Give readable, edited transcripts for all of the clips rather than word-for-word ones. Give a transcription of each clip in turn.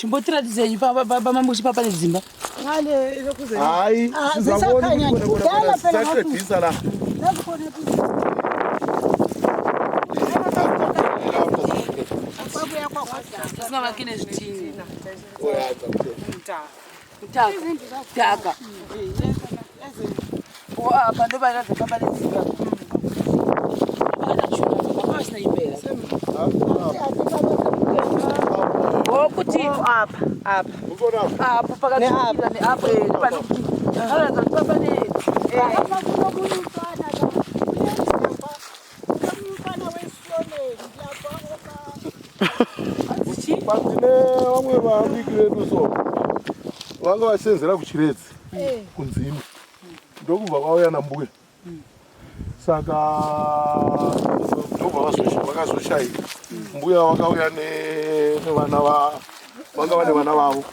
Chimbotiratidzei pamambushi pa pane dzimba. Hayi, Ah, sizabona zisakhanya ukuthi nje. Kudala phela siyaqedisa la. Tisingavaki nezvitinha. Mutaka. Taka. O apa ndoparatidza pamba nedzimba. Pakatachura papa pasina imba here? Wokuti Apa apa. apo pakatsvukira neapo pane kuti panoratidza kuti papa ne Patine vamwe vabiki vedu so vanga vachisenzera kuChiredzi kunzima, ndokubva vauya nambuya, saka ndobva vakazoshayika. Mbuya vakauya nevana, vanga vane vana vavo,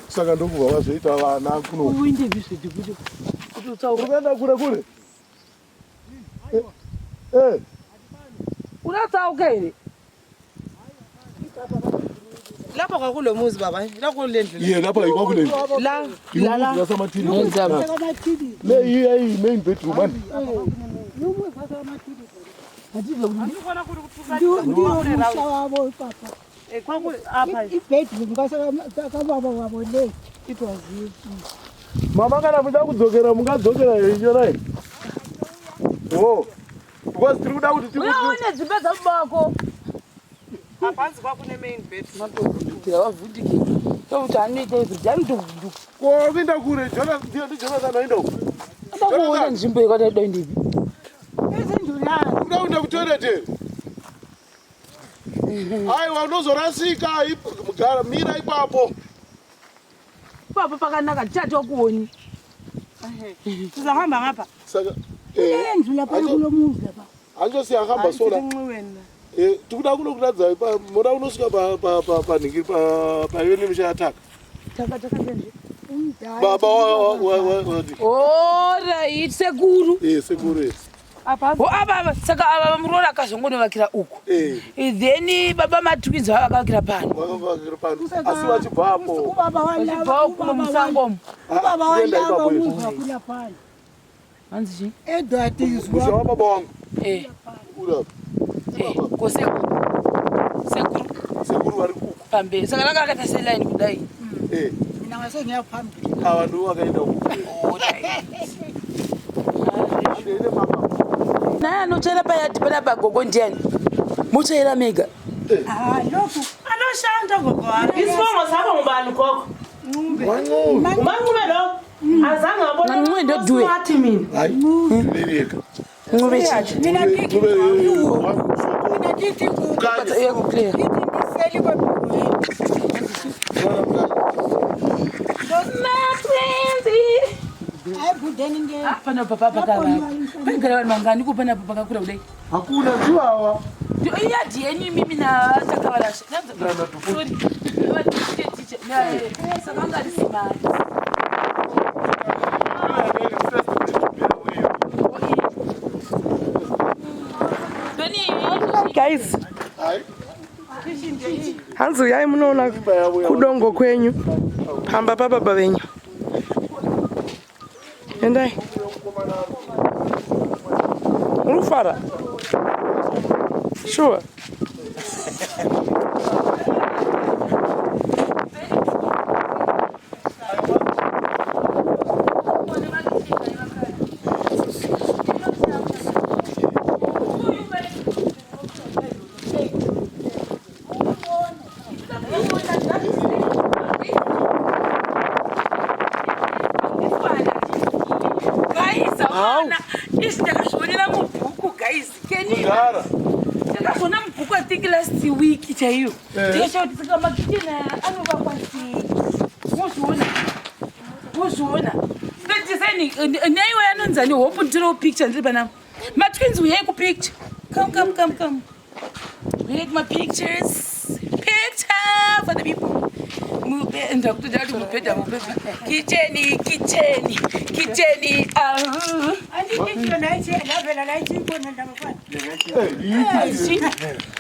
saka ndokubva vazoita vana kuno. Uinde biswedi kuti utsauka. Ukaenda kure kure. Eh. Unotsauka here? Lapha kwakulo muzi baba, la kule ndlu. Iye, lapha kwakule La La, la. Yasamathili le, iyi main bedroom ani. Ndiwo musha wavo ipapa. Kwaku apa. Ibedroom kababa wavo le. It was you. Mama, kana muda kudzokera mungadzokera henyu rai o, because tiri kuda kuti Uyaone dzimba dzababa wako. Apanzi kwakune main bed. Matovhundukira vavhundike tokuti anoita izvo anotovhunduka. Kuenda kure ndiJonathan aenda uko. Ada kuona nzvimbo yakadai ndipi. Kuda kuenda kutoilet here? Aiwa, unozorasika. Gara, mira ipapo. Ipapo pakanaka, tichati wakuoni. Sizahamba ngapha. Saka Endlu lapha kulo muzi lapha. Hancho siyahamba sola. Nxiweni. Tikuda kunokuratidza moda kunosvika panhingi paive nemisha yataka. Taka taka nje. Umdala. Baba Alright, sekuru. Sekuru. Apa. O ava ava, saka ava muroora akazongonovakira uku. Then baba matwins vava vakavakira pano. Vakavakira pano, asi vachibvapo. Ubaba walaba. Vachibvawo kuno musangomo. Ubaba Kuenda walaba ipapo umuzi izvo. wakulapha. Hanzi chii? Edward Musha izwa. wababa wangu uri apa. Ko sekuru, sekuru? Sekuru vari kuku. Pamberi, saka ranga rakaita selaini kudai. Mina ngasengiyaphambili. Ava ndo vakaenda uku. Alright. Ande ine mama. Naye anotsvaira payadhi panapa, gogo, ndiani motsvaira mega? Ah, lokhu Anoshanda gogo wami. Isibongo sakho ngubani, gogo? Wancube. UMaNcube lo. Azange ngabona. Mancube ndoduwe. Wathi mina. Hayi, leliyeka. Ncube chii? Mina ngithi Ncube. Mina ngithi Kanye. Yekuclear. Ngithi ngiseli kwebhubhweni. Matwins. Hayi, budeni nge. Panapa papa pakavakwa, paigara vanhu vangani ko panapa pakakura kudai? Hakuna, ndiwawa. Iyadhi yenyu imimi natakavarasha. Sorry, saka anga risi mari. Guys, hanzi uyai munoona kudongo kwenyu pamba pababa venyu. Endai, muri kufara sure. Guys, aona izvi, ndakazvionera mubhuku, guys. Kudhara. Ndakazviona mubhuku, I think last week chaiyo. Ndikashaya kuti saka makicheni aya anovakwa sei. Mozviona, mozviona design neiwe anonzani Hope. Ndiro picture ndiri panapa. Matwins, uyai kupicture. Come, come, come, come. We need my pictures. Picture for the people. Ndakutoda kuti mubhedha, mubhedha, kicheni, kicheni, kicheni.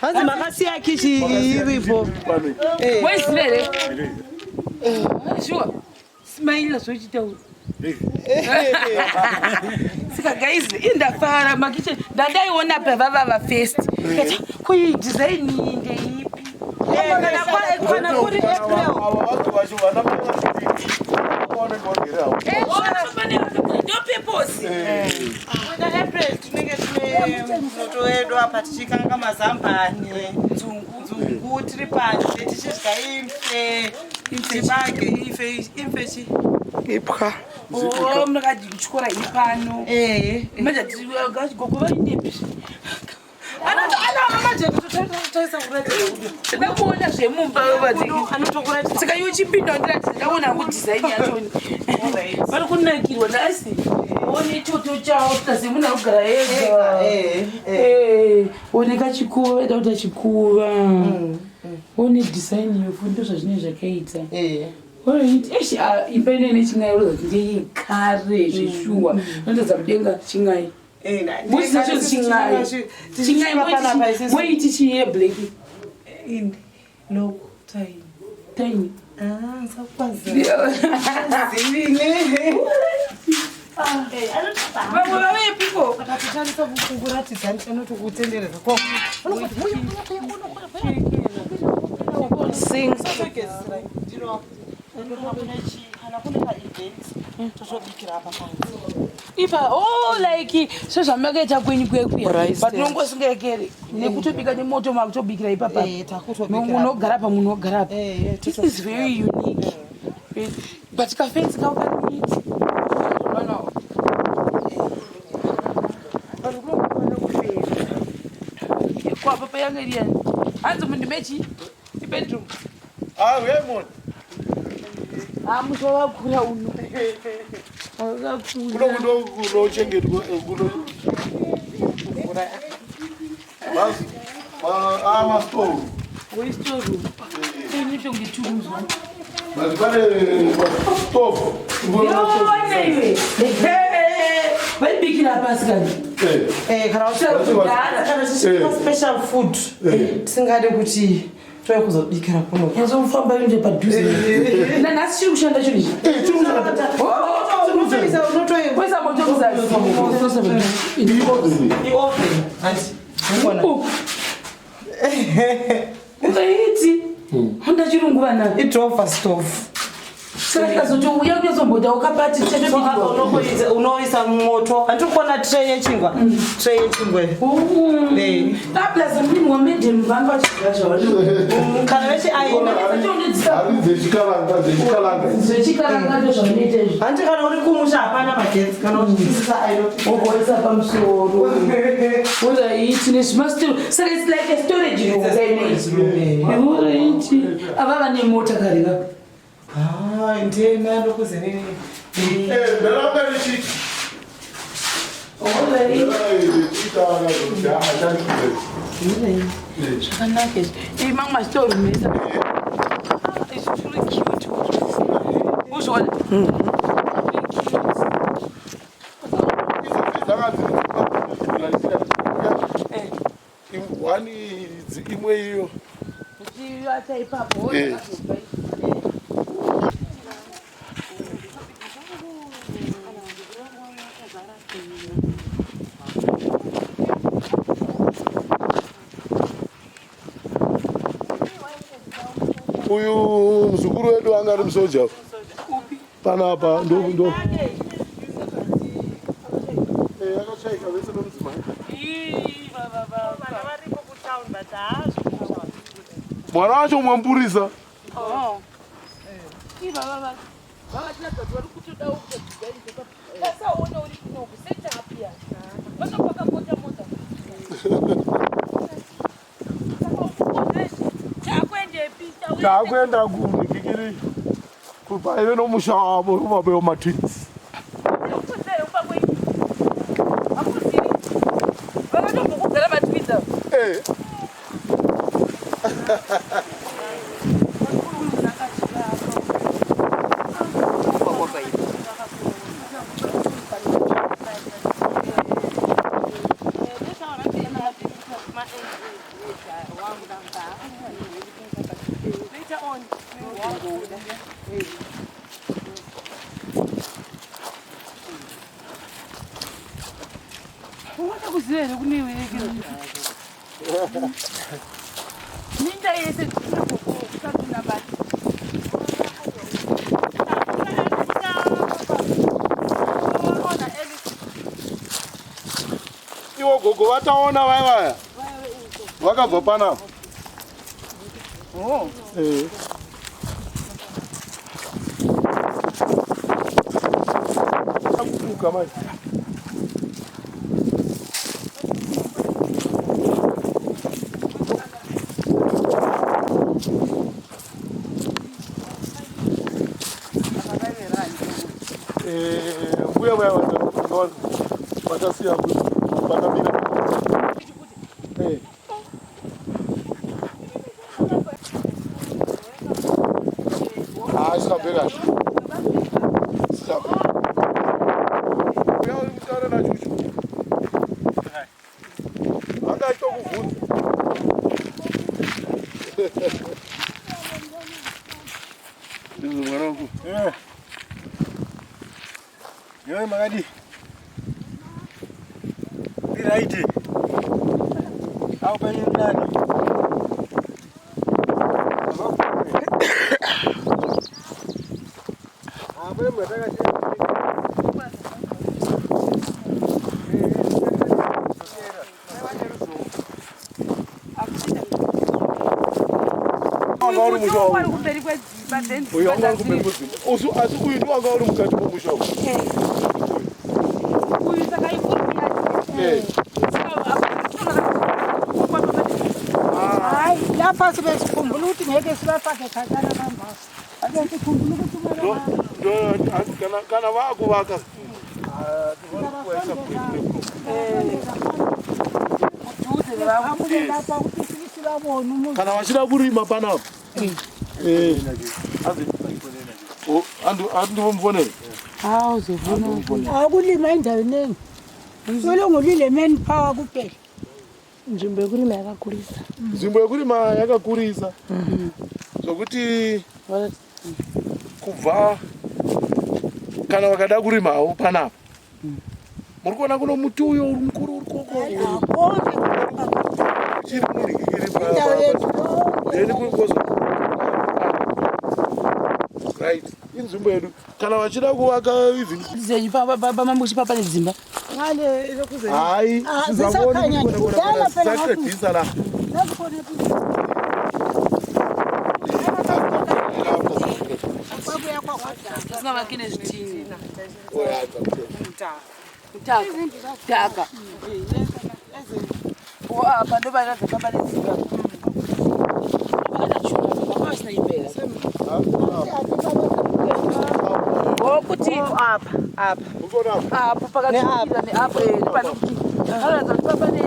Hanzi makasiya kichi iripo. Moiziva here? Sure. Smaila zvochitaura. Saka guys, indafara makichen ndandaiona pavavava first. Kati kuyi design iyi ndeipi? Kana kuri April. Ava vantu vacho vana mai vachidiki vanenge vagere havo. Ndo purpose. Muna April tinenge tine muto wedu apa tichikanga mazambani, nzungu tiri panze tichidya imfe, chibage, imfe, imfe chi. Ipwa. Oh, munakatyora ipano. Eh. Manje gogo vaindepi? Ana manje tototaisa kuratidza kuti Ndakuona zvemumba vatiki. anotokuratidza. Saka iwe chipinda wandiratidza ndaona hangu design yachoni. Vari kunakirwa nhasi. One choto chawo kasi munhu akugara ega. Eh, eh. Eh, one kachikuva vaida kuita chikuva. One design yefu ndo zvazvinenge zvakaita. Eh. Alright, eish, ah, imba ino ine chin'ai roza kuti ndeyekare zveshuwa. Notadza mudenga chin'ai. Eh, Moiti chacho chin'ai. Chin'ai panapa isusu. moiti chiye black Ini lokhu tayini. tiny. Ah, sakwazi. Zivini. Vamwe vavepiko? Akatotangisa kukuratidza anotokutendereza ko. Sing. Ipa, oh, like sezvamakaita kwenyu kwekuya Right. but unongosingekere nekutobika nemoto makutobikira ipapa Eh, takutobikira. munogara pa munogara pa Eh, eh, this is very unique but kafensi kako kari neat. Kwapa payanga iri yani hanzi mundimechi ibedroom. Ah, uyai Ha, musha wakura uno. Kuno Wakakura. kuno kunochengetwa kuno mastoro. Westoru inotonge turuzwa. But pane mastove. Yone iwe vaibikira pasi kani. Eh, kana Kudhara. kana tichibika special food tisingade kuti touya kuzobikira kuno. Yazofamba inde padhuze nanhasi chiri kushanda chinhu ichi. Unotoisa unotoisa Kuisa moto kuzasi. ioven hanti. Unoona? Ukaiti handa chirungu vana. Idrover stove. Saka tikazotouya kunyatsombota ukabati. So apa unoisa moto. Handiri kuona tray yechingwa. Tray yechingwa. Eh. Aplus munhu wamedhemu vanga vachidya zvavano. Kana vechi aina. Hari dzechikaranga dzechikaranga. Zvechikaranga ndo zvavanoita izvi. Hanti kana uri kumusha hapana magetsi kana uchiisa aino. Wogoisa pamusoro. Uraiti nezvimastoro. Saka it's like a storage room. It's a storage room, eh. Uraiti. Ava vane mota kare ka. Ah, ndena ndokuzenini. Eh, ndaranga ndichiti. Uraiti. Ndichitaura kuti haachandi kudai. Zvakanaka izvi. Iyi mamwe masitoro mesa. Izvi zviri cute. Uzviona? Zviri cute. Idzi dzanga dziri one imwe iyo. Uchivata ipapo. Eh. Uyu muzukuru wedu anga ari musoja panapa ndo ndo. Eh, akashaika vese nomudzimai. Vana varipo kutown but haazvo. Mwana wacho umwe mupurisa. Kasaona uri kunoku setup ya. Vanopaka mota mota. Chakuendepi? Taakuenda kunikikiri kupaive nomusha wavo uvabe wematwins. Vakatombokugara matwins ava. Eh, Anozongoda. Unoda kuziva here kune iwe minda yese tinakokosatuna basa. Iwo gogo vataona vaya vaya vakabva panapa. Eh. Kufuka manje. Eh, mbuya vaya vatasiya vakabika. Eh. Ah, sihambe kahle. Sihambe. Uya uri kutaura naChuchu. Anga achitokubvunza. Ndizvo mwana wangu. Eh. Yoy makadi. Right. Au penye ndani. Ah, bwana mnataka Wanga uri musha Uri wangu. kumberi kwedzimba then Uyu dzimba wanga uri kumberi dzadziri. kwedzimba. Asi uyu ndiwo wanga uri mukati momusha uyu. Uyu saka ikuru Eh. Hayi, lapha sibe sikhumbula ukuthi ngeke sibafake khatshana kangaka. Sikhumbula ukuthi kumele Kana vaakuvaka. Kudhuze nevamwe. bahamule lapha ukuthi sibabone umuzi. Kana vachida kurima panapa. Eh. Oh, andivomufonera. Akulima indawo eningi. Solongolile man power kuphela. Nzvimbo yekurima yakakurisa. Nzvimbo yekurima yakakurisa. Zvokuti kubva kana vakada kurima havo panapa. Muri kuona kuno muti uyo uri mukuru uri koko. Konke Chiri murigiri indawo yethu yonke. Then right, inzvimbo yedu kana vachida kuvaka even Zenyu pamamushi pane dzimba. Ngale lokhu hayi. Ah, Sizabona zisakhanya ukuthi nje. khona Kudala phela sisaqedisa la. nakukhona kwabuya kwakwadala. Tisingavaki nezvitini. Oyaza kuphela. Mutaka. Dhaka. O apa ndoparatidza pamba nedzimba. Vakatachura vakavasina impera. Wokuti Apa apa. Ukona apo pakatsvukira neapo panokuti panoratidza kuti papa ne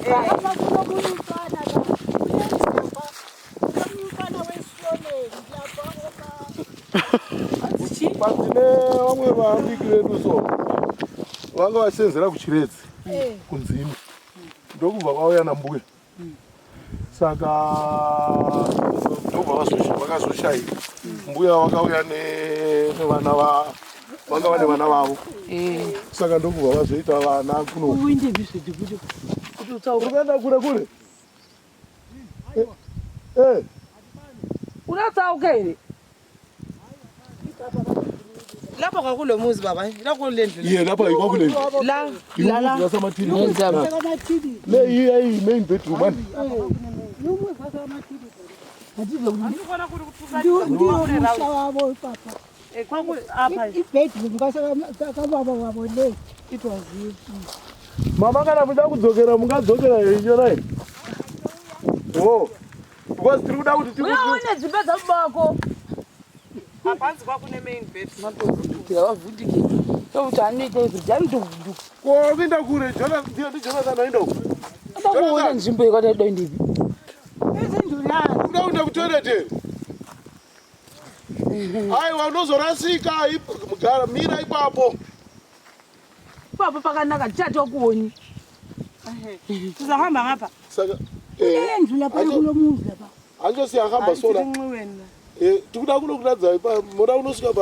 Lapha kunomunye umfana la. Kulomunye umfana wesikoleni lapha oka patine vamwe vabiki vedu so vanga vachisenzera kuChiredzi kunzima, ndokubva vauya nambuya, saka ndobva vakazoshayika. Mbuya vakauya nevana vanga vane vana vavo, saka ndokubva vazoita vana kuno. Kuti utsauka. Uri kuenda kure kure. Eh, eh. Unotsauka here? Lapha kwakulo muzi baba, la kule ndlu. Iye, lapha kwakule La iumuzi wasamathili. Samathili. Le iyayi main bedroom mani. Umuzi wasamathili. Andikona kuri Ndiwo musha wabo papa. Kwaku apa. I-bedroom kababa wabo le. It was here. Mama, kana muchida kudzokera mungadzokera henyu nai o, because tiri kuda kuti Uyaone dzimba dzababa wako. Apanzi kwakune main bedroom. Matovhundukira vavhundike. Tokuti anoita izvi anotovhunduka. Kuenda kure. Ndijonathan aenda uko. Ada kuona nzvimbo yakadai ndipi. Izindlu Kuda kuenda kutoilet here? Aiwa, unozorasika. Gara mira ipapo. Ipapo pakanaka tichatokuoni. Sizahamba ngapha. Saka Kulendlu lapha, kulo muzi lapha. anjo siyahamba sola. Nxiweni. Eh, tikuda kunokuratidza moda kunosvika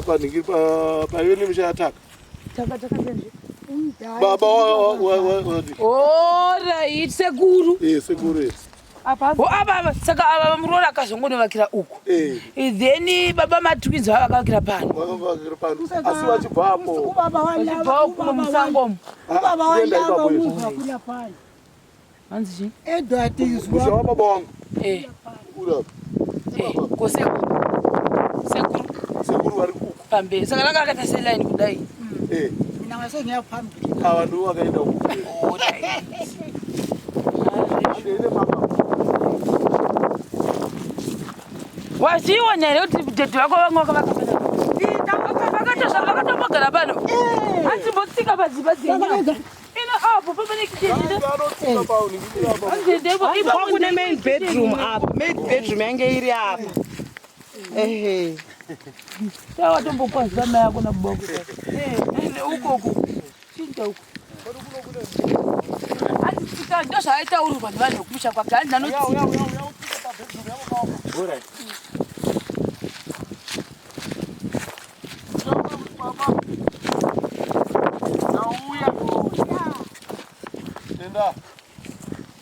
panhingi paive nemisha yataka. Baba Orit sekuru. Eh, sekuru. Eh. Apa apa saka ava muroora akazongonovakira uku. Eh. Then baba matwins vava vakavakira pano. Vakavakira pano. Asi vachibva apo. Ubaba Vachibva uku musango. Ubaba walava umuzwa kula pano. Hanzi chii? Edward Musha izwa. wababa wangu. Eh. Uri apa. Eh, ko sekuru. Sekuru. Sekuru vari uku. Pamberi. Saka ranga rakaita seline kudai. Eh. Mina ngasengiya phambili. Ava ndivo vakaenda uku. Alright. Ende baba. Wachiona here kuti dhedhi vako vanga vakavaka panapa? Vakatombogara pano. Hanzi mbotsika padzimba dzenyu. Ino apo pane kitchen. Vanotsika paunhingi apa. Hanzi ndipo ipapo Kwakune main bedroom apa. Main bedroom yange iri apa. Ehe. Tawatombokwazisa mai ako nababa wako. Eh, uko uko. Chinja uko. Hanzi tsika ndozvaaitaurirwa nevanhu vekumusha kwake. Hanzi anotsika. Nauya. Enda.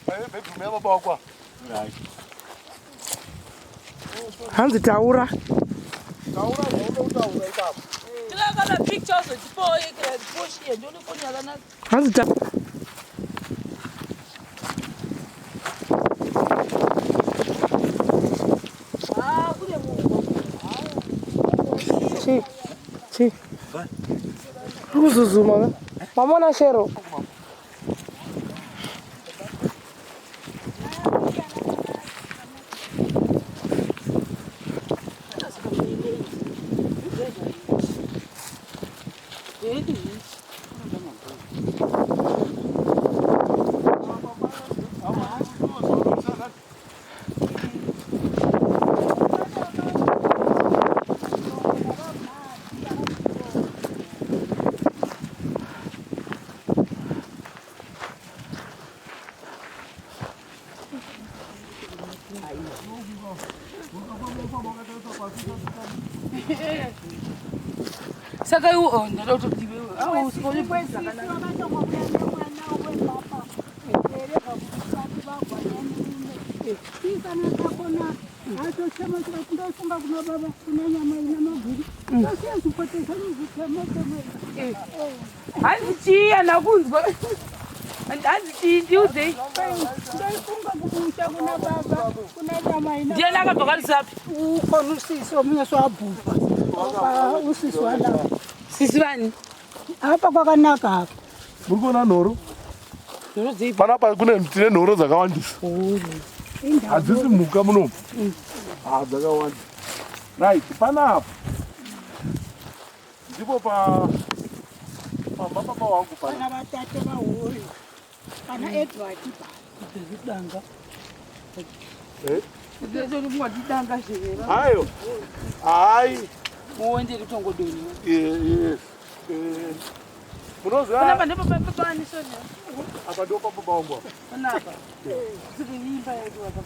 Paive bedroom yababa wako apa. Hanzi taura. Taura zvaunode kutaura ipapo. Tinakana picture uzotipawo poshiye ndione foni yakanaka. Hanzi ta Ah, kune munhu. Chi. Chi. Kuzuzuma ka. Wamona Shero. Saka iwe oh, ndoda kutoti iwewe. Ah, usikaone Hanzi chii handina kunzwa. Hanzi chii ndiudzei. Ndoifunga kumusha kuna baba kuna nyama ina Ndiani akabva kwaRusape? ukhona usisi omunye sowabhubha usisi walapha Sisi vani? apha kwakanaka apha. Muri kuona nhoro? Nhoro dzei? Panapa kune tine nhoro dzakawandisa. Hadzisi mhuka munomu. Ah, dzakawanda. Right, panapa. Ndipo pa pamba baba wangu pana. Pana vatate vahori pana Edward pa. Danga. Eh? Danga zvere. Ayo. Hai. Muonde kutongodonha. Yes. Eh. Munoziva Panapa ndipo papani sona. apa ndipo pababa wangu apa. Panapa. Sika imba yedu apa.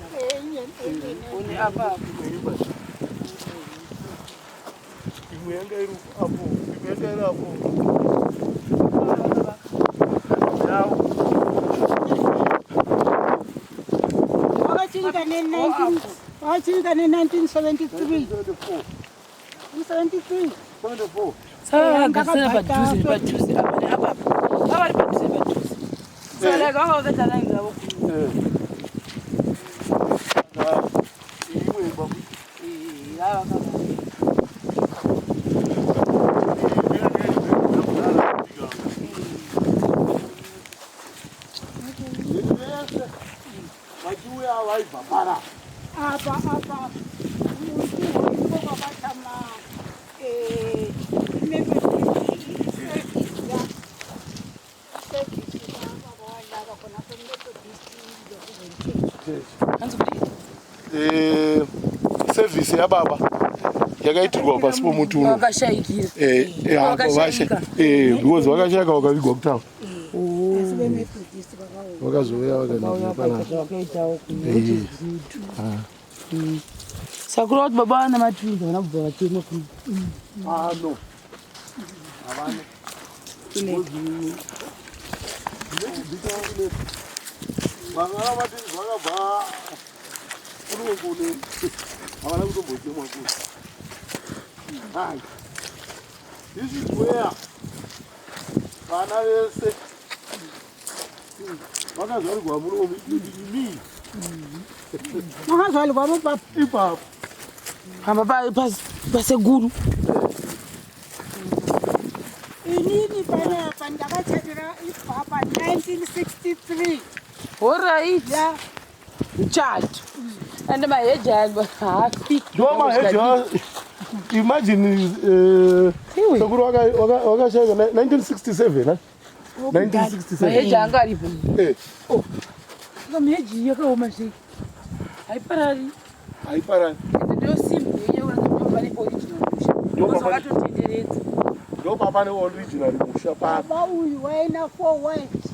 One apa. Imba. Imwe yanga iri apo, imwe yanga iri apo. Yao. Wakachinja ne-19 wakachinja ne-1973 74. 73 74. Saka vagarisana padhuze padhuze apa neapa. Vavari padhuze padhuze. Saka like vanga vakaita line ravo. Eh. Ah, imwe imba. Eh, ava vakavaka. Vachiuya vaibva panapa. apa apa kwakabatama Hanzi kudii? Eh, sevhisi yababa yakaitirwa pasi pomuti uno. Vakashaikira. Eh, eh, Vakashaika. eh, because vakashaika vakavigwa kutaura. Vakazouya vakandipa panapa. Vakaitawo Eh. Sakura kuti baba vana matwins havana kubva vatemwa kuno. Ah, no. Havana. Vana matwins vakabva kuno kune havana kutombotemwa kuno. Hai. This is where vana vese vakazvarirwa muno me. Makazvarirwa mubaba. Ipapo. Hamba paseguru. Inini panapa ndakachatira ipapa 1963. Alright. Ya. Muchato. And maheji haafi. Ndo maheji. Imagine Iwe. sekuru wakashaya 1967, eh? 1967. Maheji anga aripo. Eh, Saka maheji yakaoma sei? Haiparari. Haiparari. Ende ndo simbi yenye unoziva pane original musha. Ndo Because papa- wakatotenderedza. Ndo papa original musha papa. Baba uyu waina four wives.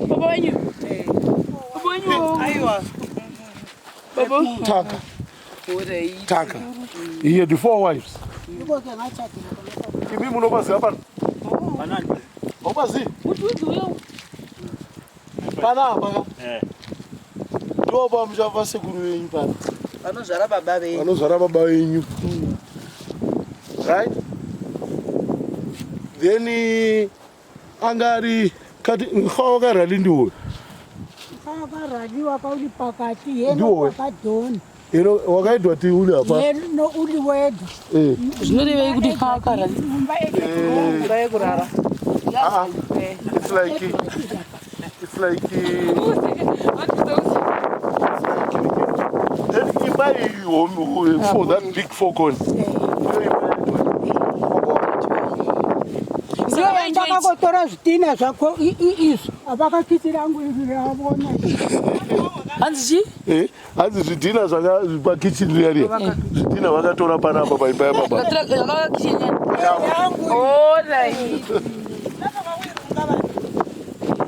Baba wenyu. Baba wenyu. Aiwa. Baba. Taka, Alright. taka. He had four wives. Yiko ke ngachatira khonapha. Imi munopaziva pano? Haupazivi? Kuti udzi uyo. Panapa ka. Ndo pamusha pasekuru venyu pano. Vanozvara baba venyu. Vanozvara baba venyu. Right? Then anga ari kati mukhawa wakarali ndiwo. Vakarali wakauli pakati yena Ndiwo. wakadhoni. Ino wakaitwa ti uli apa. Yena uli wedwa. Eh. Zvinorevei kuti kawakarali? Mumba Imba yekurara. Ah, it's like then imba iyi for that big four corner. Ndiyo imba yaitwa. Ndakakotora zvitina zvako izvo avakakitira angu iri ravona. Hanzi chii? Eh, hanzi zvidhina zvaka pakichini riya riya, zvidhina vakatora panapa paimba yababa. Yangu. Alright.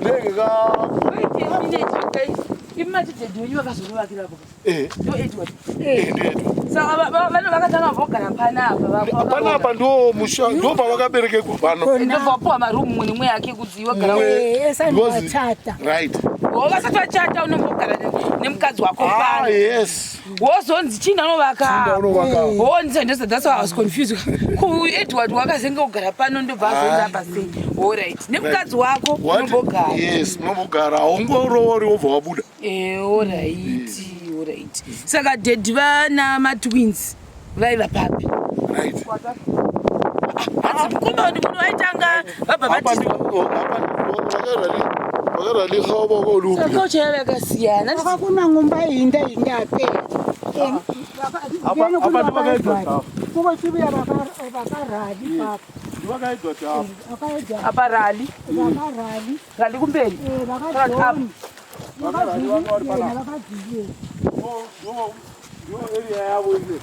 Ndenge ka. Wait a minute, you guys. Imati wenyu vakazonovakirapo. Ndo Edward. Eh, ndiyo Edward. Saka vanhu vakatanga vogara panapa. Panapa ndo musha, ndo pavakaberekekwa pano. Ndobva vapuwa marumu mumwe nemwe yake kuti iwe gara. Esani vachata. Right. Wo vasati vachata unombogara nemukadzi wako Ah, pano. yes. Wozonzi chinda unovaka. Chinda unovaka. Oh, ndizvo, that's why I was confused. Ku Edward wakazenge kugara pano ndobva azonzi apa sei. Alright. Nemukadzi wako What? unombogara. Yes, unombogara, haungoroori wobva wabuda. Eh, alright, alright. Saka daddy vana matwins vaiva papi? Right. Hanzi mukoma kuti muno vaitanga vabva Apa vati apa vakarali Saka culture yavo yakasiyana. Vakakuna ngumba inda inda pe. Apa ndivakaitwa apa. Kukochibuya vakarali papa. Ndivakaitwa apa. Vakaedza Apa rali, vakarali rali kumberi. vakadhoni. Vakarali vanga vari panapa. Vakadzivira. Ndo area yavo ine.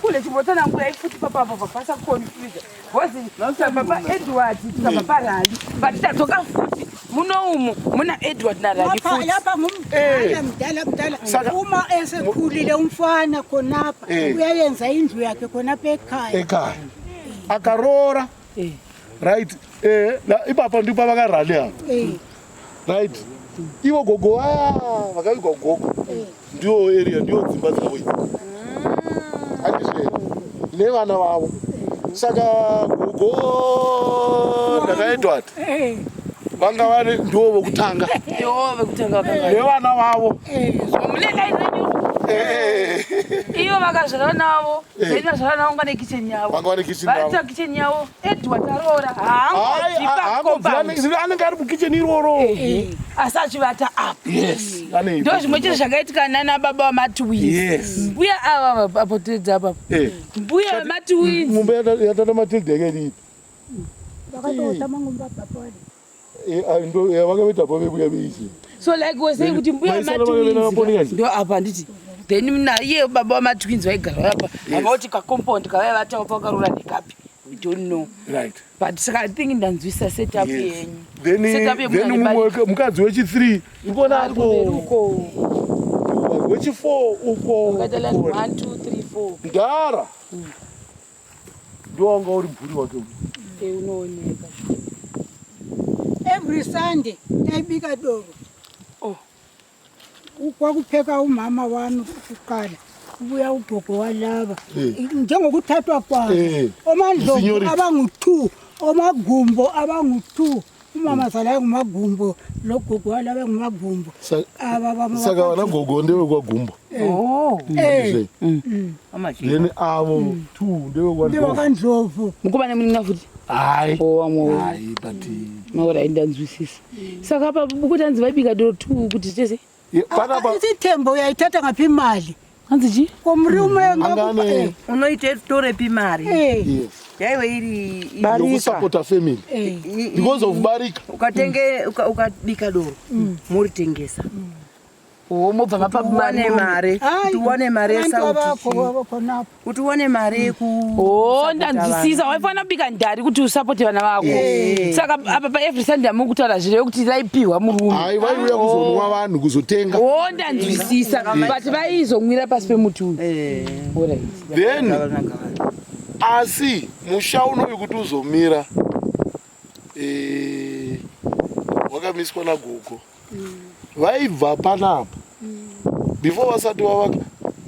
Kule chimbotsanangurai futi papapo pasaconfuse. Because tabva paEdward tikabva parali. But tadzoka futi muno umu muna Edward narali futi. Lapha ngumdala mdala mdala. Uma esekhulile umfana khonapha uyayenza indlu yakhe khonapha ekhaya. Ekhaya. Akaroora. Right. Eh, ipapa ndipo vakarali apa. Right. Ivo gogo vaya vakavigwa gogo. Ndiyo area, ndiyo dzimba dzavo idzi. Handizvo nevana vavo. Saka gogo ndakaEdward vanga vari ndivo vokutanga Ivo vekutanga vakanga. nevana vavo. Mune line renyu. Ivo vakazvara navo. Then vazvara navo vane kitchen yavo. Vanga vane kitchen yavo. Vaita kitchen yavo. Edward aroora. Haangobvi pacompound. Anenge ari mukicheni iroro. Asi achivata apa. Yes, ane Ndo zvimwe chete zvakaitika nana baba vamatwins. Mbuya ava apotedza apapo. Mbuya vamatwins. Mumba yatata Matilda yakadii? Vakatota mangumba baba. Vakaita pa vebuya veisi. So like we saying kuti mbuya Maisana vakaenda vamatwins naponi ndo apa handiti. Then naiye baba vamatwins vaigara apa. Havauti kacompound kavaiva vatawo pakarura nekapi. don't know. Right. But saka I think ndanzwisa setup yenyu. Then Setup then yemunhu ane mumwe barika. mukadzi wechi3 urikuona Ari kumberi ariko uko. wechi4 uko. Wakaita line uko. 1 2 3 4. Mdara ndiwo wanga uri mvuri wake uyu. Eh, unooneka. Every Sunday taibika doro. Oh. Kwakupheka umama wami kuqala, kubuya ugogo walaba Eh. njengokuthathwa kwabo. Eh. Omandlovu Seniority. abangu-2, omagumbo abangu-2. Umama zala engumagumbo, logogo walaba engumagumbo. Aba bama Saka vana gogo ndevekwagumbo. Oh. Eh. Then avo two ndevekwa ndewakandlovu. Mukoma nemunin'ina futi. Hayi. Oh, vamwe. Hayi, but Maura ndanzwisisa. Saka apa kuti hanzi vaibika doro 2 kuti tese. Panapa Isithembo uyayithatha ngaphi imali? Hanzi chii? Komrume Angane- Unoite torepi mari? Yes. Yaiwe iri Yokusapota family because of barika. Ukatenge ukabika doro moritengesa. Oh, mobva mapa Uwane mari. Kuti uwane mari yesauti. Khonapho. Kuti uwane mari yeku Oh, ndanzwisisa. Waifanira kubika ndari kuti usapote vana vako. Saka apa pa every Sunday amuri kutaura zviro kuti raipiwa murume. Hayi, vaiuya kuzonwa vanhu kuzotenga. Oh, ndanzwisisa. But vaizomwira pasi pemuti uyu. Alright. Then asi musha unoyu kuti uzomira wakamiswa nagogo. Vaibva panapa before vasati vavaka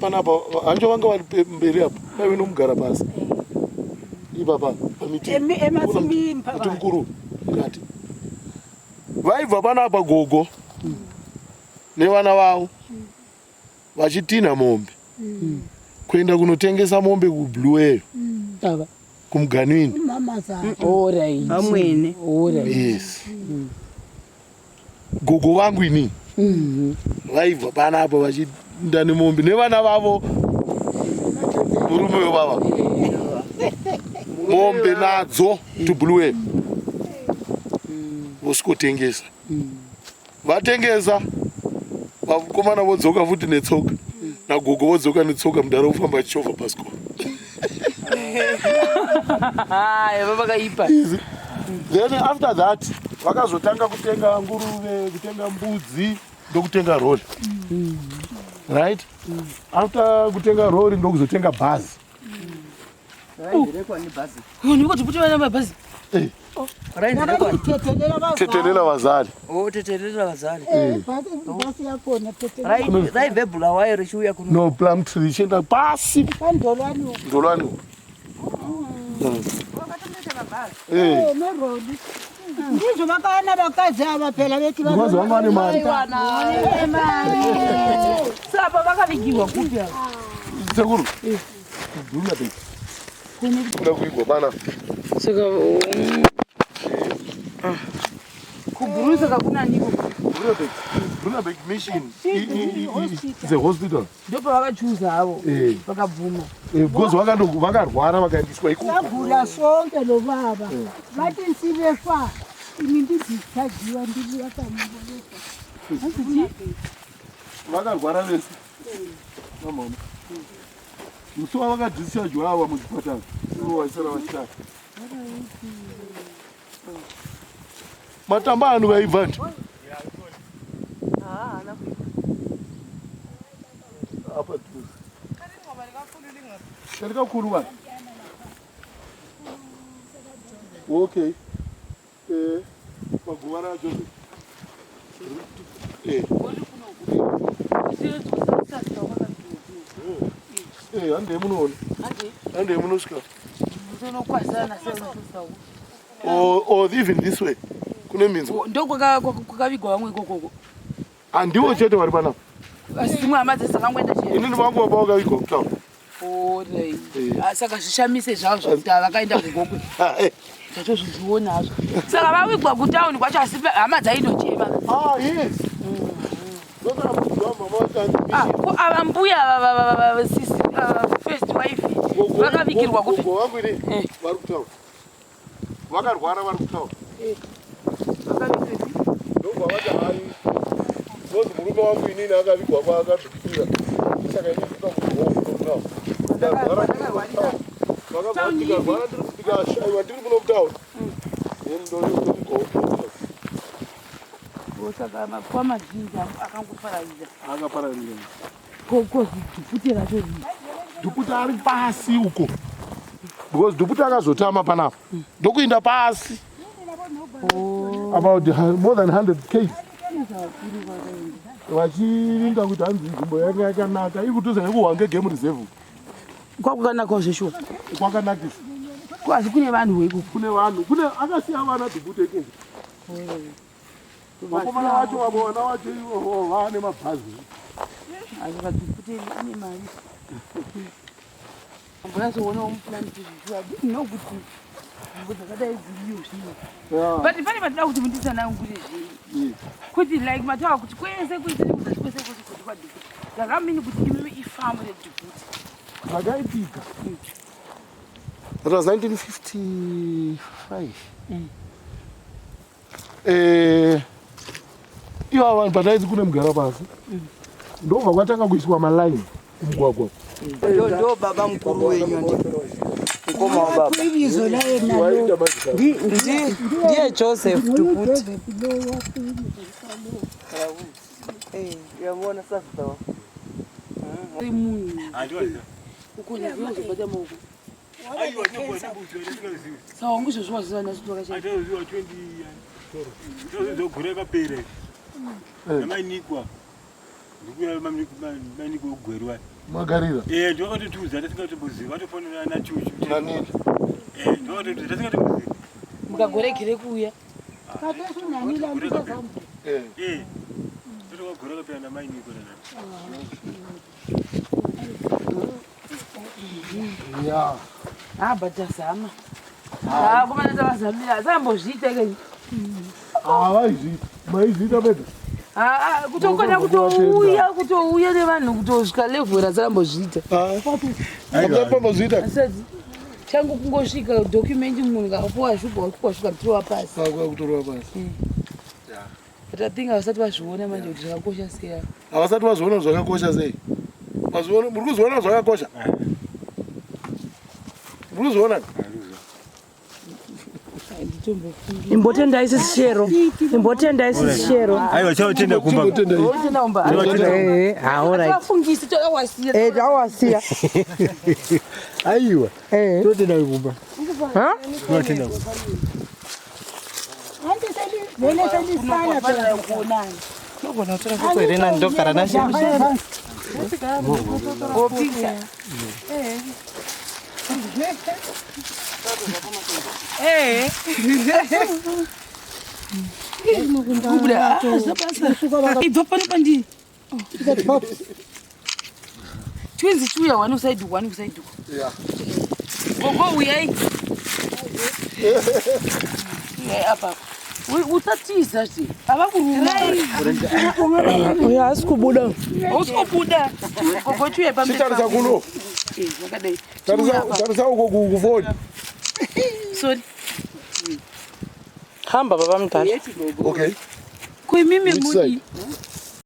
panapa, hanjo vanga vari mberi apa, vaive nomugara pasi ipapa pamiti. Emasimini Muti phakathi. mukuru mukati. Vaibva panapa gogo nevana vavo vachitinha mombe kuenda kunotengesa mombe kuBulawayo, Ava. kumuganwini. Umama zala. Alright. Vamwene. Alright. Yes, gogo vangu inini vaibva panapa vachiinda nemombe nevana vavo, murume wevava, mombe nadzo to Bulawayo, vosvikotengesa. Vatengesa, vakomana vodzoka futi netsoka, nagogo vodzoka netsoka, mudhara kufamba achichovha bhasikoro. Haya, vakaipa. Then after that vakazotanga kutenga nguruve, kutenga mbudzi, ndokutenga rori. Right, after kutenga rori ndokuzotenga bhazi. Rainzirekwa nebhazi. Ndikuti kuti vana mabhazi. Rainzirekwa. Thethelela vazali. Teterera vazali. Oh, teterera vazali. Eh, bhasi yakhona thethelela. Raibve Bulawayo richiuya kuno. No, Plumtree richienda pasi. Kandolwani. Ndolwani. Eh, neroli. Ndizvo vakawana vakadzi ava phela vethi Because vanga vane mari. Saka vakavigiwa kupi ava? Sekuru, Brunabek kuda kuigwa pana. Saka kuBhuru saka kuna ndiko. Brunabek, Brunabek Mission is a hospital. Ndopavakachuza havo. Eh. Vakabvuma. Because vakarwara vakaendeswa ikoko. Sagula sonke lo baba. Bathi nsibefa. Ini ndidischargiwa ndibuya kamuboleka. Vakarwara vese namama musi wavakadischargewa ava muchipatara, ivo vaisara vachitara matamba anu vaibva ndi apa kari kakuru vanhu. Okay, maguva raJoseph. Handei munoona, handei munosvika. Or even this way kune minzwa. Ndokwakavigwa vamwe ikokoko. Handiwo chete vari panapa. Asi dzimwe hama dzesakangoenda chete. Inini vangu baba vakavigwa kutaura. Alright. Saka zvishamise zvazvo kuti vakaenda kuGokwe zvacho hazvo. Saka vavigwa kutauni kwacho, asi hama dzainochema. Ah, yes. Ndosaka mama vatanzi. Ah, ko ava mbuya sisi first wife vakavigirwa kupi? Gogo vangu ini vari kutaura. Vakarwara vari kutaura. Ndobva vati hai. Because murume wangu inini akavigwa kwaakazvikira. Saka ini ndinoda kutaura. Ndarwara ndiri kutaura. Vakabva ndikarwara ndiri. Ndikashaiwa ndiri muno mutauni, then ndomugowo. Saka makuva mazhinji akangopararira. Akapararira. Ko dhupute racho rii? Dhuputi ari pasi uko, because dhuputi akazotama panapa, ndokuinda pasi about more than 100 k, vachirinda kuti hanzi nzvimbo yanga yakanaka, iri kudhuze nekuHwange Game Reserve. Kwakukanakawo zveshuwa. Kwakanakisa. Asi kune vanhu weikoko? Kune vanhu, kune akasiya vana dhupute ikoko. Vakomana vacho, vamwe vana vacho ivovo vaane mabhazi. Asi kadhupute ane mari. Ambonyatsoonawo muplan zvishuwa didn't kuti nzvimbo dzakadai dziriyo zvino. But pane patida kuti munditsanangure zvii, kuti like mataura kuti kwese kwese nekuzasi kwese kwese kuti kwadhupute, zvakamini kuti imimi ifamu redhupute? Zvakaitika, that was 1955. Ivava vanhu pataiti kune mugara pasi, ndobva kwatanga kuiswa malaini kumugwagwa. Ndo baba mukuru wenyu, ndi mukoma wababa. Ibizo laye nalo. Waita mazita. Ndiye Joseph Duputi. Uyabona sasa. Uri munhu ukona zvinozobata maoko. Saka wangu izvozvo waziva nhasi kuti wakashaya. Gore rakapera namainikwa, ndikuya mainikwa kugwerwa. Magarira. Ndovakatotiudza, tasingatombozivi, vatofonera nachuchu. Nanini. Ndovakatotiudza, tasingatombozivi. Mukagoregere kuuya. Totokagore rakapera namainikwa nana. Ya. Ha, tazama. Ha, komana, tavazamira, asambozviita kai. Havaizviita, maizviita pega. Kutokona kutouya nevanhu kutosvika level rasambozviita. Ambozviita. Asati changu kungosvika document, munhu kapuwa shuga, wapuwa shuga, kutorwa pasi. Kutorwa pasi. But I think havasati vazviona manje kuti zvakakosha sei. Havasati vazviona zvakakosha sei. Mazviona, muri kuzviona zvakakosha, muri kuzviona. Handitombofungi. Imbotendai sisi Shero, imbotendai sisi Shero. Aiwa, chautenda kumba. Tinaomba. Alright. Vafungisi tokawasiya. Tawasiya. Aiwa, totenda kumba. Ha? Totenda kumba. Anti vele selisala phela. Kuonani. Nogona kutora foto here nani ndogara nashe? Oh, picture. Kubuda zvabasa, ibva pano pandiri. Twins, chiuya, one kuside, one kuside. Gogo, uyai. Uyai apa. Usatiza zve, havakuruma. Uyo haasi kubuda. Hausi kubuda. Gogo, chiuya pamberi. Chitarisa kuno. Zvakadai. Tarisa uko kufoni. Sorry. Hamba, baba mudala. Okay. Kuimimi Which mudi. side?